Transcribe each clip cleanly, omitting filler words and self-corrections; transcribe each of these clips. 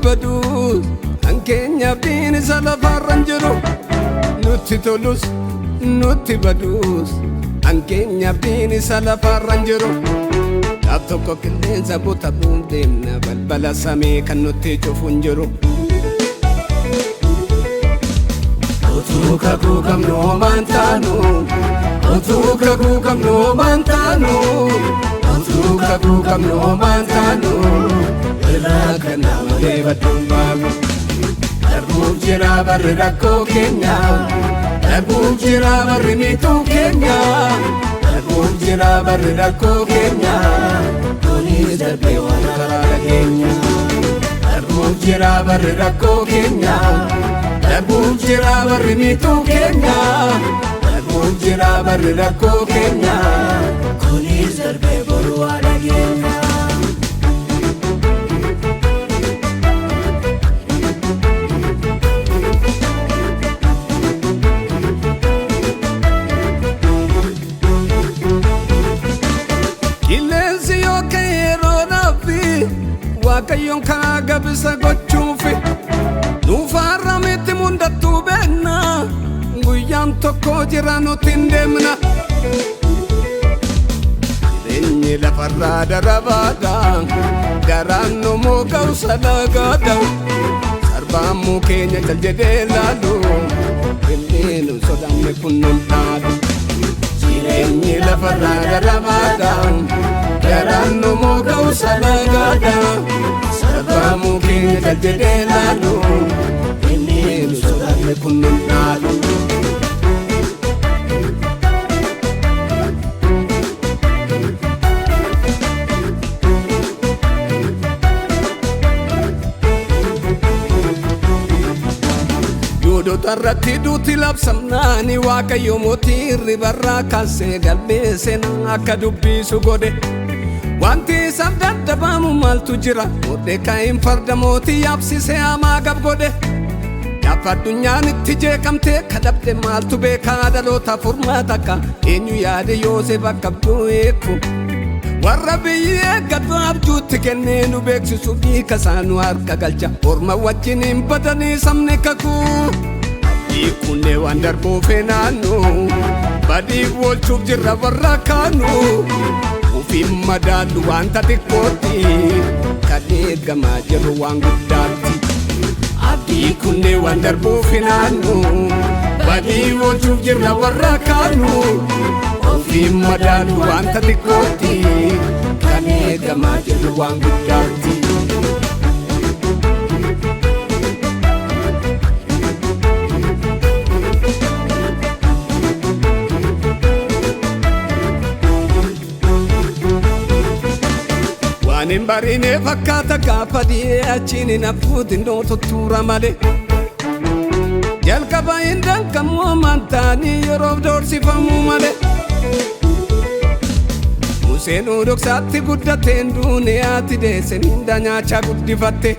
badus, hankeenya abdiin isa lafarra hin jiru. Nutti tolus nutti badus, hankeenya abdiin isa lafarra hin jiru. Gaaf tokko qilleensa butamuuf deemna, balbala samii kan nutti cufu hin jiru. Utuu kakuu qabnu homaan taanu, utuu kakuu qabnu homaan taanu, utuu kakuu qabnu homaan taanu, irraa kana malee badduun baanu. Darbuuf jira barri rakkoo keenya, darbuuf jira barri miituu keenya, darbuuf jira barri rakkoo keenya, kunis darbee waan karaa dhageenya. Darbuuf jira barri rakkoo keenya, darbuuf jira barri miituu keenya, darbuuf jira barri rakkoo keenya, kunis darbee boru waa dhageenya. Qilleensi yoo ka'e yeroodhaafi Waaqayyoon karaa gabisa gochuufi nuufaarra miti mundattuu beekna, guyyaan tokko jira nuti hin deemna. Jireenyi lafarraa darabaadha, garaan nu mooga'u salagaadha. Sarbaan keenya cal jedhee laalu, inni nu sodaanne kun nun dhaalu. Jireenyi lafarraa darabaadha, garaan nu mooga'u salagaadha. Sarbaan keenya cal jedhee laalu, inni nu sodaanne kun nun dhaalu. Yihudoota irratti duuti labsamnaani, Waaqayyo mootii hirribarraa kaasee galmee seenaa akka dubbisu godhe. Wanti isaaf dadhabamu maaltu jira? Mordekaayin farda mootii yaabsisee hamaa gab godhe. Gaafa addunyaan itti jeeqamtee kadhabde maaltu beekaa dhaloota furmaata akka eenyu yaade Yoosef akka abjuu eeku. Warra biyyi eeggatu abjuutti kennee nu beeksisu hiika isaa nu harka galcha. Orma wajjin hin badanii sabni kakuu. Abdii kunnee waan darbuuf naannu, badii oolchuuf jirra warra kaanu. Ofiin madaallu wanta xiqqootti, kan eegamaa jirru waan guddaatti. Abdii kunnee waan darbuuf naannu, badii oolchuuf jirra warra kaanu. Ofiin madaallu wanta xiqqootti, kan eegamaa jirru waan guddaatti. Waan hin barine fakkaata gaafa dhi'ee achiin hin hafuutin tuttuura malee. Jalqaba hin danqamu amantaanii yeroof doorsifamuu malee. Museen dhoksaatti guddateen duune haati deesse mindaa nyaachaa guddifatte.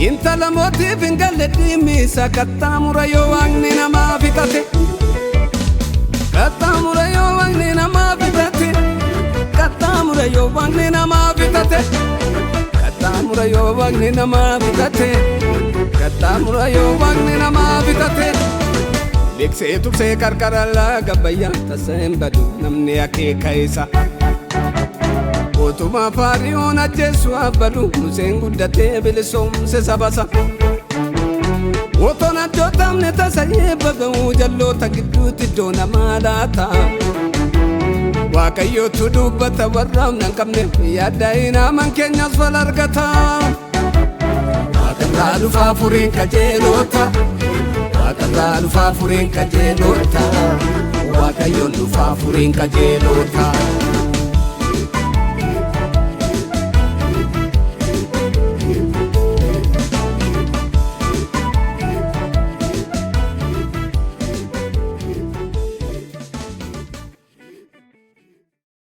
Intala mootiif hin galle dhimmi isa qaxxaamura yoo waaqni namaa fitate. Qaxxaamura yoo waaqni namaa fitate. Qaxxaamura yoo waaqni namaa fitate. Qaxxaamura yoo waaqni namaa fitate. Qaxxaamura yoo waaqni namaa fitate. Liqsee tursee qarqara laga bayyaa tasa hin badu namni akeeka isa. Utuma Fariyoon ajjeesu abbalu, Museen guddatee bilisoomse sabasa. Otoon addootamne tasa eebba ga'uu jalloota gidduutti iddoo namaa laata. Waaqayyootu dubbata warra humna hin qabne, yaadda hin aman keenyas fal argata. Waaqarraa dhufaa furiin qajeelota, Waaqarraa dhufaa furiin qajeelota, Waaqayyoon dhufaa furiin qajeelota.